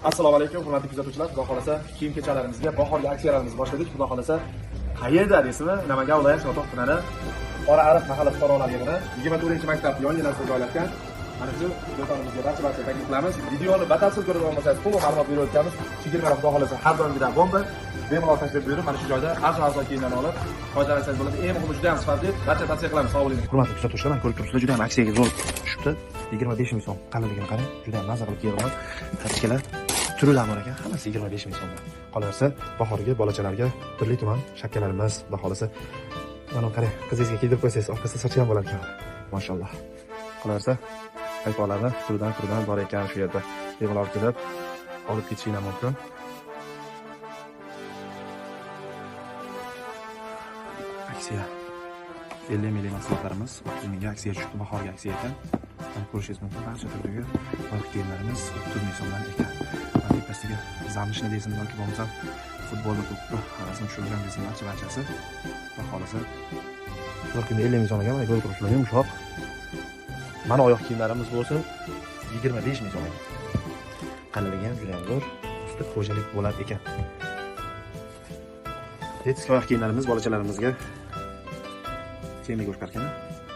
Assalomu alaykum, hurmatli kuzatuvchilar. Xudo xolasa, kiyim kechalarimizga bahorgi aksiyalarimizni boshladik. Xudo xolasa, qayerda deysizmi? Namangan viloyati Chortoq tumani Qora Ariq mahalla fuqarolar yig'ini 24-maktab yonginasida joylashgan. Mana shu do'konimizga barcha taklif qilamiz. Videoni batafsil ko'rib olmasangiz, to'liq ma'lumot berib o'tganmiz. Chegirmalar xudo xolasa har doimgidan bomba. Bemalol tashrif buyurib, mana shu joyda arzon kiyimlarni olib foydalansangiz bo'ladi. Eng muhimi juda ham sifatli. Barcha tavsiya qilamiz. Sog' bo'ling. Hurmatli kuzatuvchilar, mana ko'rib turibsizlar, juda ham aksiyaga zo'r tushibdi. 25 ming so'm qalinligini qarang, juda ham mazza qilib kiyilgan. Tachkalar turli bor ekan, hammasi 25 ming so'mdan. Qolaversa, bahorgi bolachalarga turli tuman shapkalarimiz, xudo xolasa. Mana qarang, qizingizga kiydirib qo'ysangiz, orqasida sochi ham bo'lar ekan. Mashalloh. Qolaversa, paypoqlarni turidan bor ekan shu yerda. Bemalol kelib olib ketishingiz mumkin. Aksiya 50 minglik mahsulotlarimiz 30 mingga aksiya tushibdi, bahorgi aksiya ekan. Mana ko'rishingiz mumkin, barcha turdagi oyoq kiyimlarimiz 30 ming so'mdan ekan. Mana tepasiga zamishni desin yoki bo'lmasa futbolni to'pni rasm tushirilgan desin, barchasi xudo xolasa. Bir kunda 50 ming so'm ekan, mana ko'rib turibsizlar, yumshoq. Mana oyoq kiyimlarimiz bo'lsin 25 ming so'm ekan. Qalinligi ham juda ham zo'r, usti xo'jalik bo'lar ekan. Detski oyoq kiyimlarimiz bolachalarimizga kiyimga ekan,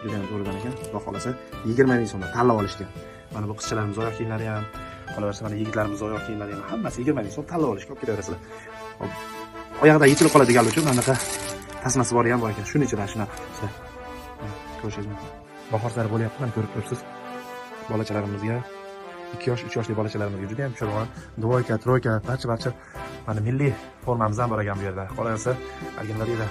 juda ham zo'rdan ekan. Xudo xolasa 20 ming so'mdan tanlab olishgan. Mana bu qizchalarimiz oyoq kiyimlari ham, qolaversa mana yigitlarimiz oyoq kiyimlari ham hammasi 20 ming so'm tanlab olishga olib kelaverasizlar. Hop, oyoqda yechilib qoladiganlar uchun mana bunaqa tasmasi bor ham bor ekan. Shuning ichida shunaqa ko'rishingiz mumkin. Bahor sari bo'lyapti, mana ko'rib turibsiz. Bolachalarimizga 2 yosh, 3 yoshli bolachalarimizga juda ham tushadigan dvoyka, troyka, barcha mana milliy formamiz ham bor ekan bu yerda. Qolaversa, haligi deydi,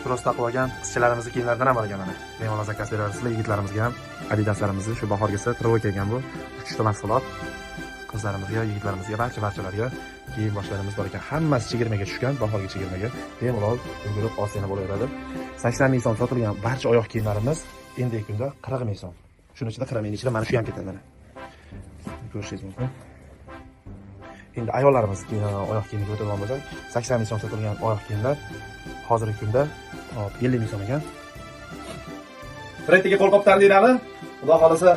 cross taqib olgan qizchalarimizni kiyimlaridan ham bor ekan mana. Bemalol zakaz berasizlar, yigitlarimizga ham Adidaslarimizni shu bahorgisi troyka ekan bu. 3 ta mahsulot qizlarimizga, yigitlarimizga, barchalarga kiyim boshlarimiz bor ekan. Hammasi chegirmaga tushgan, bahorgi chegirmaga bemalol ulgurib olsanglar bo'laveradi. 80 ming so'm sotilgan barcha oyoq kiyimlarimiz endigi kunda 40 ming so'm. Shuning ichida 40 ming ichida mana shu ham ketadi mana. Ko'rishingiz mumkin. Endi ayollarimiz oyoq kiyimiga o'tadigan bo'lsak, 80 ming so'm sotilgan oyoq kiyimlar hozirgi kunda 50 ming so'm ekan. Trendga qo'l qoptan deydimi? Xudo xolasa,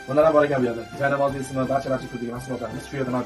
bundan ham bor ekan bu yerda. Jaynamoz deysizmi, barcha turdagi mahsulotlarimiz shu yerda mavjud.